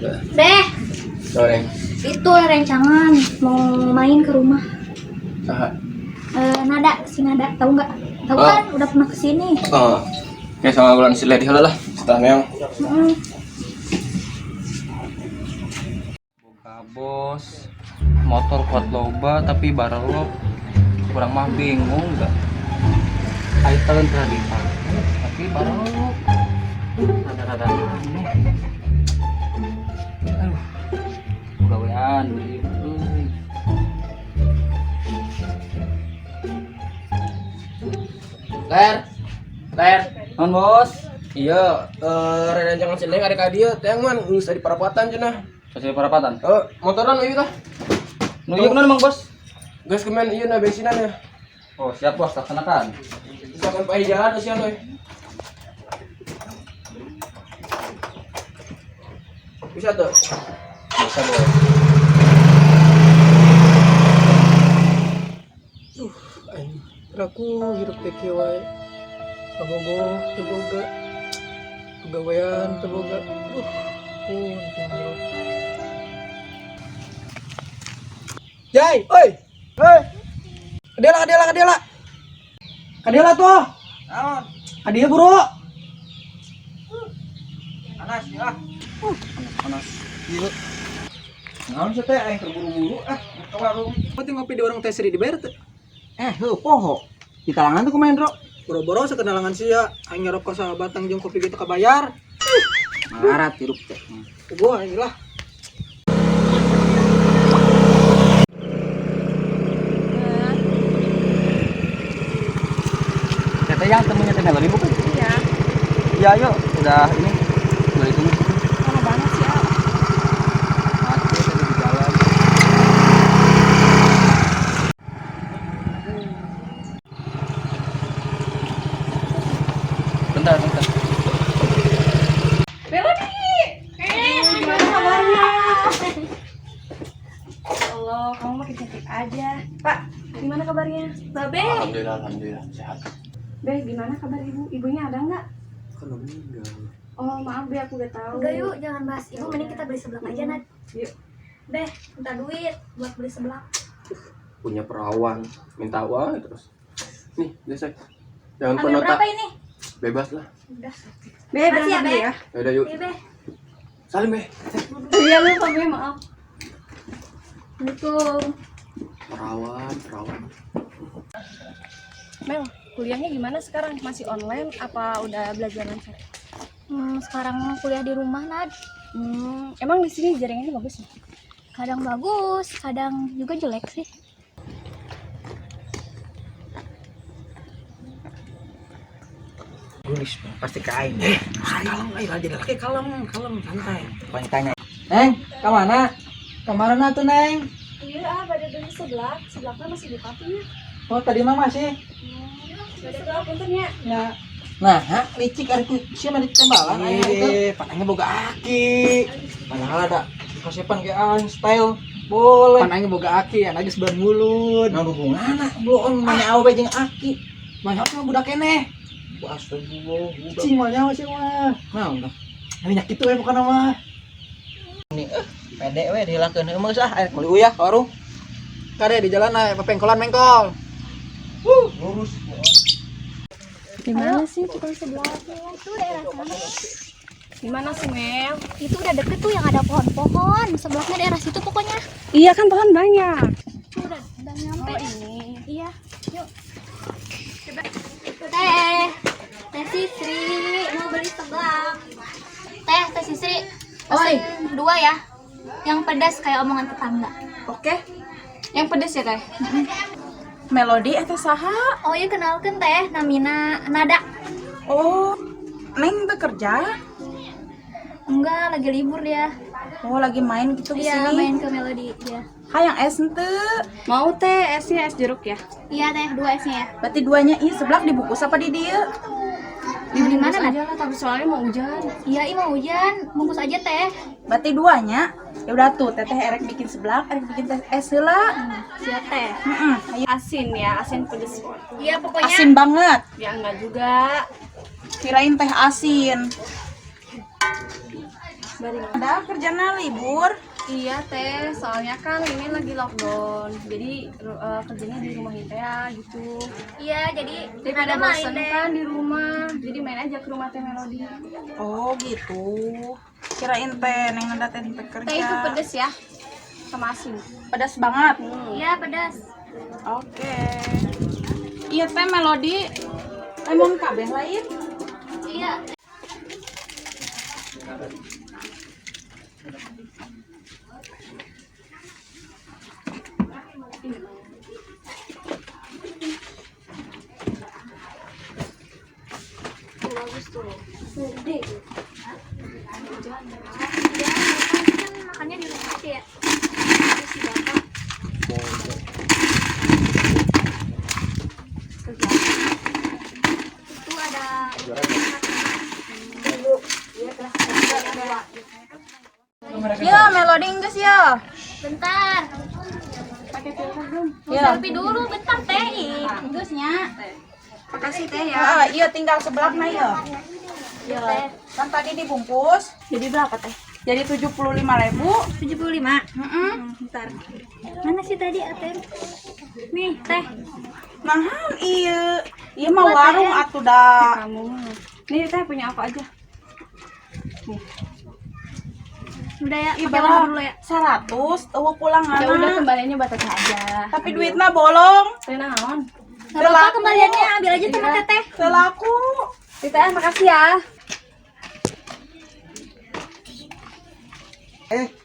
Udah. Deh, Sore. Itu rencangan mau main ke rumah. Saha? Nada, si Nada, tahu nggak? Tahu Oh. kan? Udah pernah kesini. Oh. Oke, sama bulan si Lady heula lah. Setelah meong. Boga bos, motor kuat loba tapi barelok. Kurang mah bingung gak? Ayo tahun pernah dipakai tapi barelok. Rada-rada aneh. Aduh, gawean euy. Ler. Ler. Non bos, Iya, rencangan si Leng ada ka dieu, teh man geus di parapatan cenah. Sesuai parapatan. Oh, motoran ieu tah. Nu ieu kunaon, Mang Bos? Geus kemen ieu na bensinan ya. Oh, siap bos, laksanakan. Misalkan pakai jalan sia euy. Bisa tuh. Bisa bos. Aing raku hirup teh kieu wae. Kabogoh teu boga. Pagawean teu boga. Puntung hirup. Jai, oi. Oi. Kadela, kadela, kadela. Kadela tuh. Naon? Kadieu buru. Panas ya. Panas panas. Ieu. Naon sih teh aing terburu-buru ah ke warung. Penting ngopi di warung Teh Sri dibayar teu? Eh, heuh poho. Di talangan tuh kumaha, Ndro? Boro-boro sakenalangan sia, aing ngerokok sabatang jeung kopi gitu kabayar. Marat hirup teh. Gua aing lah. Teteh yang temennya Teh Melody bukan? Iya, Iya, ayo. Udah ini. Udah ditunggu. Lama banget sih, Al. Macet tadi di jalan. Bentar, bentar. Melody! Gimana kabarnya? Ya Allah, kamu makin cantik aja. Pak, gimana kabarnya? Babe, Alhamdulillah, alhamdulillah sehat. Beh, gimana kabar ibu? Ibunya ada nggak? Kan udah meninggal. Oh, maaf Be, aku gak tahu. Udah yuk, jangan bahas ibu, mending kita beli seblak aja, Nad. Yuk. Beh, minta duit buat beli seblak. Punya perawan, minta uang terus. Nih, selesai. Jangan Ambil penota. berapa ini? Bebas lah. Udah. Be, Makasih ya, berangkat dulu Be. ya. Ya udah yuk. Iya, Beh. Salim, Beh. Iya, lupa Be, maaf. Assalamualaikum. Perawan, perawan. Mel, kuliahnya gimana sekarang? Masih online apa udah belajar lancar? Sekarang kuliah di rumah, Nad. Emang di sini jaringannya bagus ya? Kadang bagus, kadang juga jelek sih. Gulis pasti ka aing. Kalem, aing lah jadi laki kalem, kalem, santai. Pokoknya tanya. Neng, ka mana? Kemana tuh, Neng? Iya, ah, pada beli seblak. Seblaknya masih buka tuh ya. Oh, tadi mah masih. Seblak punten ya. Ya. Nah, ha, licik ari ku sia mah ditembalan aya itu. Eh, panangnya boga aki. Padahal ada kasepan ge aing style. Boleh. Panangnya boga aki, anak geus ban mulut. Nah, hubunganna bloon mana awe jeung aki. Banyak mah budak keneh. Wah, astagfirullah, budak. Cing mah nyawa sih mah. Naon tah? Minyak gitu ya bukan mah. Pede we dihilangkeun heuh geus ah, aya meuli uyah ka warung. Kade di jalan aya pepengkolan mengkol. Lurus. Di mana sih tukang seblaknya? Itu daerah sana. Di mana sih, Mel? Itu udah deket tuh yang ada pohon-pohon. Seblaknya daerah situ pokoknya. Iya kan pohon banyak. Tuh udah nyampe. Oh, ini. Iya, yuk. Teh, Teh Sisri mau beli seblak. Teh, Teh Sisri, pesen dua ya. Yang pedas kayak omongan tetangga. Oke. Yang pedes ya, Teh? Melody atau saha? Oh iya, kenalkan Teh, namina Nada. Oh, Neng tuh kerja? Enggak, lagi libur dia. Oh, lagi main gitu di Iya, sini. main ke Melody dia. Hayang es henteu. Mau teh esnya es jeruk ya? Iya Teh, dua esnya ya. Berarti duanya iya seblak dibungkus apa di dieu? Di mana, Nad? Aja lah, tapi soalnya mau hujan. Iya, ih mau hujan, bungkus aja Teh. Berarti duanya. Ya udah tuh, Teteh erek bikin seblak, erek bikin teh es heula. Siap Teh. Heeh. Ayo. Asin ya, asin pedes. Iya, pokoknya Asin banget. Ya enggak juga. Kirain teh asin. Ada kerjanya libur. Iya teh, soalnya kan ini lagi lockdown, jadi kerjanya di rumah teh ya gitu. Iya, jadi Daripada ada main bosen deh. kan di rumah, jadi main aja ke rumah teh Melody. Oh gitu. Kirain teh Neng Nanda teh teh kerja. Teh itu pedes ya, sama asin. Pedas banget. Iya, pedas. Oke. Iya teh Melody. Lemon kabeh lain. Iya. Tuh, bagus tuh. Gede. Iya, kan makannya di rumah aja ya. Terus si bapak itu ada. Ya Melody enggak sih ya? Bentar. Mau Ya. selfie dulu bentar teh. Ih, Geusnya. Makasih teh ya. Iya tinggal sebelah nah ya. Iya, teh. Kan tadi dibungkus. Jadi berapa teh? Jadi 75.000. 75. Heeh. Bentar. Mana sih tadi ATM? Nih, teh. Nahan iya. Iya mah warung atuh dah. Kamu mah. Nih teh punya aku aja. Udah ya, Ih, pakai warung dulu ya. 100 eueuh pulang Ya udah anak. kembaliannya buat teteh aja. Tapi duitnya bolong. Teh naon? Gak apa-apa kembaliannya, ambil aja sama teteh. Teu laku. Teteh makasih ya.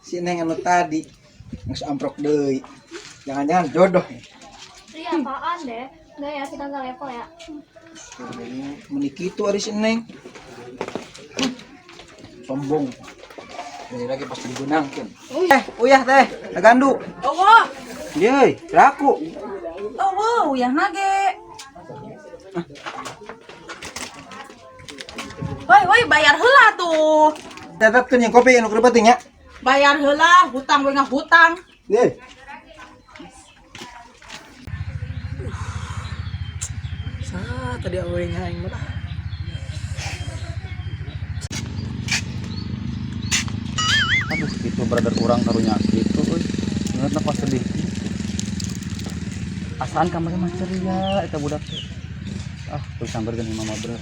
Si Neng anu tadi geus amprok deui. Jangan-jangan jodoh. Iya, apaan deh? Enggak ya, kita nggak level ya. Meni kitu ari si Neng. Sombong. Ini lagi pasti dibenangkeun. Uyah teh, gandu. Eueuh. Yeay, laku. Eueuh, uyah nage. Woi, woi, bayar heula tuh. Catatkeun yang kopi anu keur penting ya. Bayar heula, hutang we ngahutang. Yeay. Sa tadi awewe aing mah. Aduh, gitu brother kurang karunya gitu euy. Ingatna pas sedih gitu. Asaan kamarnya mah ceria eta budak teh. Ah, tuh sambarkeun mama bro.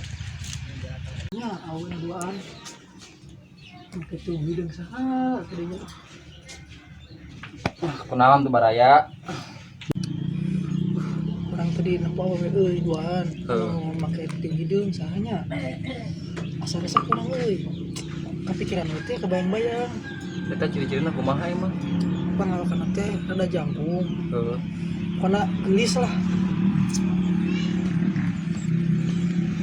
Nya awewe duaan. Make tuh hidung saha tadinya. Ah, kenalan tuh baraya. Urang tadi nempo awewe euy duaan. Heeh. Nu make ting hideung sahanya. Asa resep kurang euy. Kepikiran we teh kebayang-bayang. Eta ciri-cirina kumaha emang? Pangalakan teh rada jangkung. Heeh. Pokona gelis lah.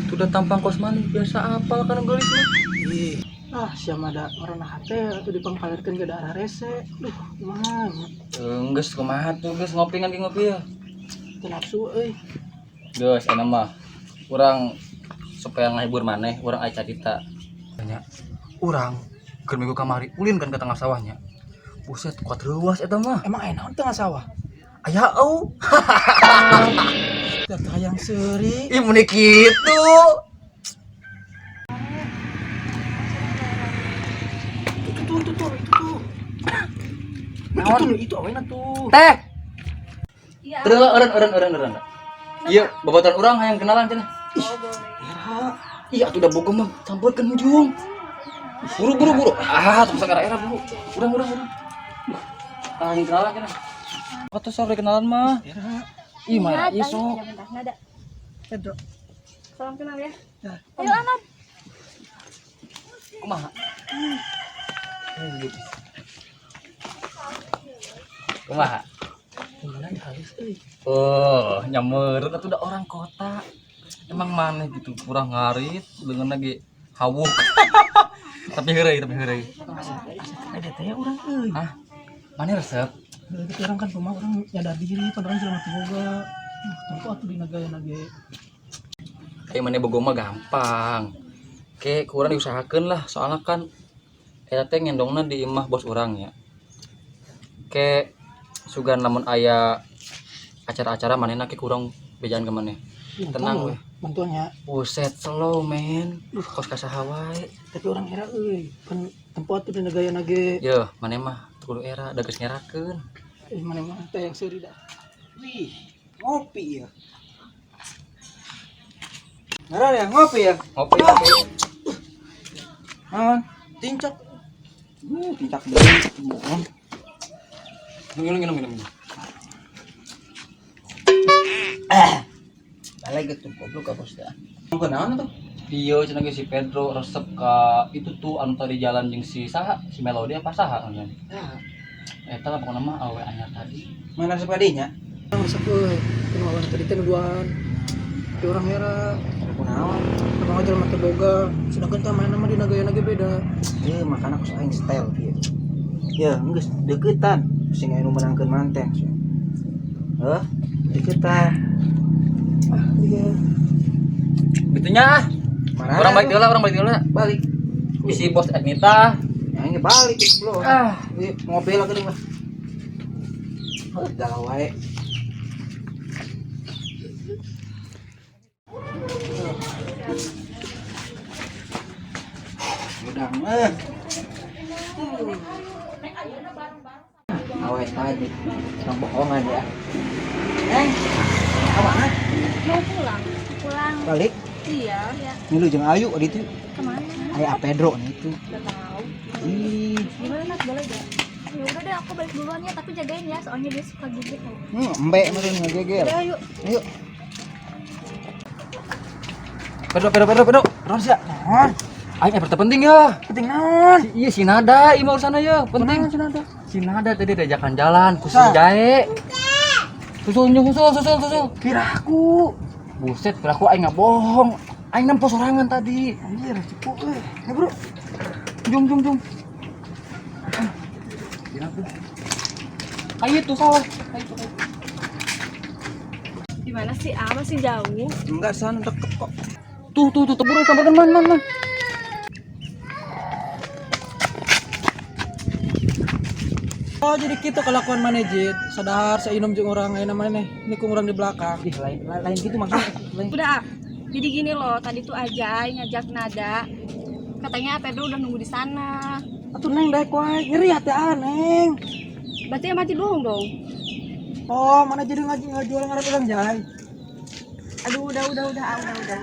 Itu udah tampang kos maneh biasa apal kan geulis mah. Ih, ah siapa ada orang hate atau dipangkalerkeun ke daerah rese. Duh, kumaha Geus kumaha tuh geus ngopi ngan ge ngopi ya. teu nafsu euy. Geus eta mah urang supaya ngahibur maneh, urang aya carita. Banyak urang keur minggu kamari ulin kan ke tengah sawahnya. Buset, kuat reuas eta mah. Emang aya naon tengah sawah? Aya eu. Teu hayang seuri. Ih, meni kitu. Itu tuh, itu tuh, itu tuh. Itu tuh, itu awena tuh. Teh. Iya. Eureun eureun eureun eureun eureun. Iya, babaturan urang hayang kenalan cenah. Era, Iya, atuh udah bogo mah campurkeun hujung. Buru buru buru. Ah, tong sakara era buru. Urang urang urang. Ah, hayang kenalan cenah. Atuh sore kenalan mah. era. Ih, mah ieu sok. Ya bentar, nada. Pedro. Salam kenal ya. Ayo, Anan. Kumaha? Kumaha? Gimana halus euy. Oh, nyameureun atuh udah orang kota. Emang maneh gitu kurang ngarit dengan lagi hawuk. Tapi heureuy, tapi heureuy. Ada teh urang euy. Hah? Maneh resep? Heuh, gitu orang kan kumaha urang nyadar diri, pan urang jelema teu boga. Tentu atuh dina gaya ge. Kayak maneh bogo mah gampang. Kayak kurang diusahakeun lah, soalnya kan eta teh ngendongna di imah bos urang ya. Kayak sugan lamun aya acara-acara manehna ke kurang bejaan ke maneh. Tenang weh. Bantuannya. Buset, slow man. Duh, kos kasaha wae. Tapi orang era euy, pan Tempat tuh dina gaya nage. Yeuh, maneh mah kudu era da geus ngerakeun. Eh, maneh mah teh yang seuri dah. Wih, ngopi ya. Ngaran ya, ngopi ya. Ngopi tapi Naon? Tincak. Tincak deui. Bohong. Minum minum minum. Minum. Balik gitu goblok ka bos dah. Kunaon tuh? Iya, cenah ge si Pedro resep ka itu tuh anu tadi jalan jeung si saha, si Melody apa saha kan. Eta lah pokokna mah awewe anyar tadi. Mana resep kadinya? Resep euy. Kudu awan tadi teh nuduhan. Di orang era Kunaon? abang aja mata boga, sedangkan tah mana mah dina gaya nage beda. Eh, makana ku aing style kieu. Ya, geus deuketan sing aya nu meunangkeun manten. Heuh, deketan. Ah, iya. Bitunya ah. Mana? Orang balik heula, orang balik heula. Balik. Bisi bos Ednita. Yang ini balik belum. Ah. Ini ngopi lah geuning lah. Heuh, galau wae. Udang eh. Awet tadi, orang bohongan ya. Neng, kemana? Mau pulang. Pulang. Balik. Iya. Milu jeung Ayu di itu. Kemana? Aya Pedro nih itu. Gak tahu. Ih, Gimana Nat? Boleh gak? Ya udah deh, aku balik duluan ya, tapi jagain ya, soalnya dia suka gigit tau. Embe meureun ngegegel. Udah ayo. Ayo. Pedro, Pedro, Pedro, Pedro. Terus ya. Naon? Aing eh penting ya. Penting naon? Iya si Nada, ieu mah urusanna ya, penting. Si Nada? Si Nada tadi diajakan jalan ku si Sa. Jae. Susul nyung susul susul susul. Kira aku. Buset, kira aku aing nggak bohong. Aing nempo sorangan tadi. Anjir, cukup euy. Ya, Bro. Jung jung jung. Kira aku. Kayak itu salah. Kayak itu. Kayak itu. Gimana sih? Ah, masih jauh. Enggak, sana deket kok. Tuh tuh tuh teburu samperin man man man. Oh, jadi gitu kelakuan mana Jit? Sadar saya inum jeung urang aya namanya nih. Nikung urang di belakang. Ih, lain lain gitu maksudnya. Lain. Udah, ah. Jadi gini loh, tadi tuh aja ngajak Nada. Katanya Pedro udah nunggu di sana. Atuh neng daek wae, nyeri hati ah, neng. Berarti yang mati bohong dong. Oh, mana jadi ngajual ngaran urang jai. Aduh, udah, ah, udah.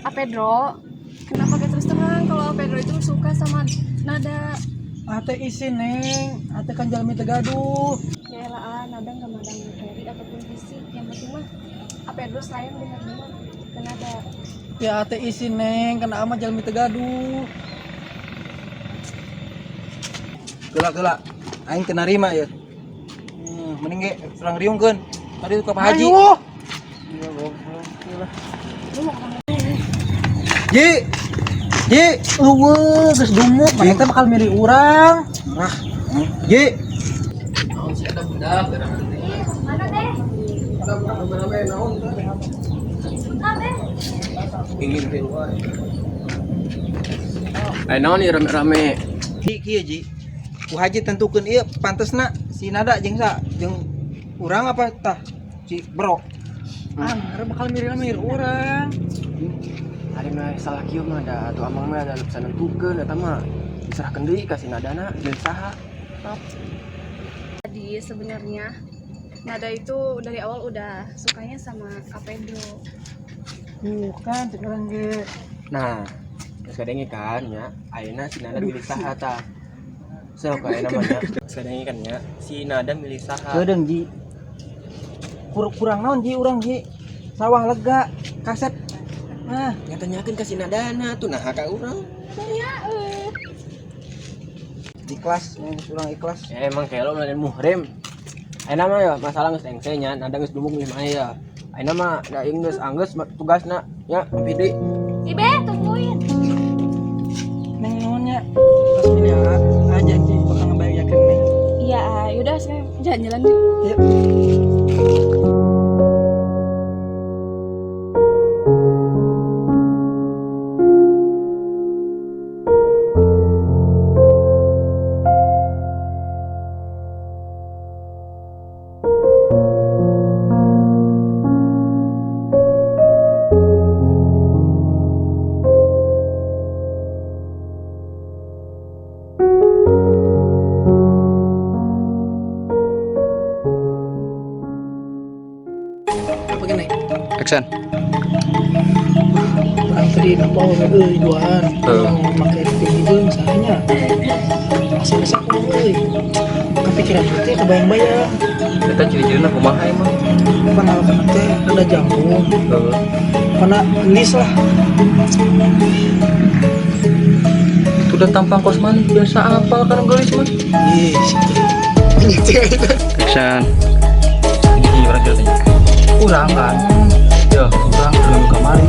Ah, Pedro, kenapa gak terus terang kalau Pedro itu suka sama Nada? Ate isin neng, ate kan jalmi teu gaduh. Ya elah, ah, Nada nggak mandang materi ataupun fisik. Yang penting mah ah, Pedro sayang bener-bener ke Nada. Ya ate isin neng, kana ama jalmi teu gaduh. Geula geula. Aing teu narima ya. Mending ge urang riungkeun. Tadi ka Pak Haji. Ayo. Iya, goblok. Ji. Ji. Eueuh, geus dumuk, mana teh bakal milih urang. Nah. Ji. Naon sih ada budak Mana teh? Ada budak rame-rame naon teh. Bentar deh. Ingin teh wae. Eh naon ieu rame-rame? Ji kieu Ji. Ku Haji tentukeun ieu pantesna si Nada jeung sa jeung urang apa tah si Bro. Ah, bakal milih urang. Ari mah salah kieu mah da atuh amang mah da bisa nentukeun eta mah diserahkeun deui ka si Nadana jeung saha. Tadi sebenarnya Nada itu dari awal udah sukanya sama Kak Pedro. Bukan, cek urang ge. Nah, geus kadenge kan nya, ayeuna si Nada milih saha tah. Sok ayeuna mah nya. Geus kadenge kan nya, si Nada milih saha. Kedeung Ji. Kurang naon Ji urang Ji. Sawah lega, kaset. Nah, Nya tanyakeun ka si Nadana tuh nah ka urang. Ikhlas, geus urang ikhlas. Ya emang kayak lo lain muhrim. Ayeuna mah ya masalah geus engse nya, Nada geus dumuk milih mah ya. Ayeuna mah da aing geus anggeus tugasna nya ampi deui. Ibe, tungguin. Neng nuhun nya. Terus ini ya, ah janji bakal ngebahagiakeun neng. Iya, ah, yaudah sekarang jalan-jalan yuk. Yuk. Apa gini? Action. Urang tadi nempo euy duaan. Heeh. Urang make tinggi jeung sahanya. Asa resep urang euy. Kepikiran teh kebayang-bayang. Eta ciri-cirina kumaha emang? Pengalaman teh ada jangkung, Heeh. karena gelis lah. Itu udah tampang kos mana biasa apal kan gelis mah. Ih, situ. Action. Ini urang ceritanya. Urang kan. Ya, urang ke kamari.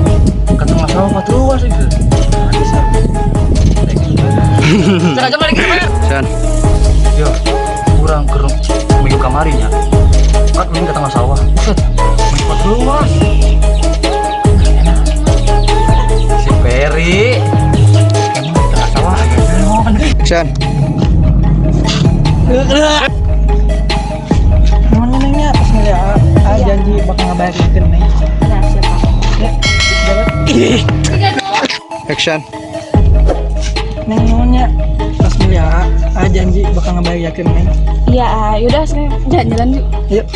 Ke tengah sawah mah terus itu. Action. Ya, urang ke minggu kamari nya. Kan minggu ke tengah sawah. Buset, minggu terus. Si Peri. Emang di tengah sawah aya naon? Action. Mana nengnya pas ngeliat ah, janji bakal ngabayarin neng. Nah, siapa? Ya, jalan. Action. Neng nuhun pas ngeliat ah, janji bakal ngabayarin neng. Iya, ah, yaudah sekarang jalan-jalan yuk. Yuk.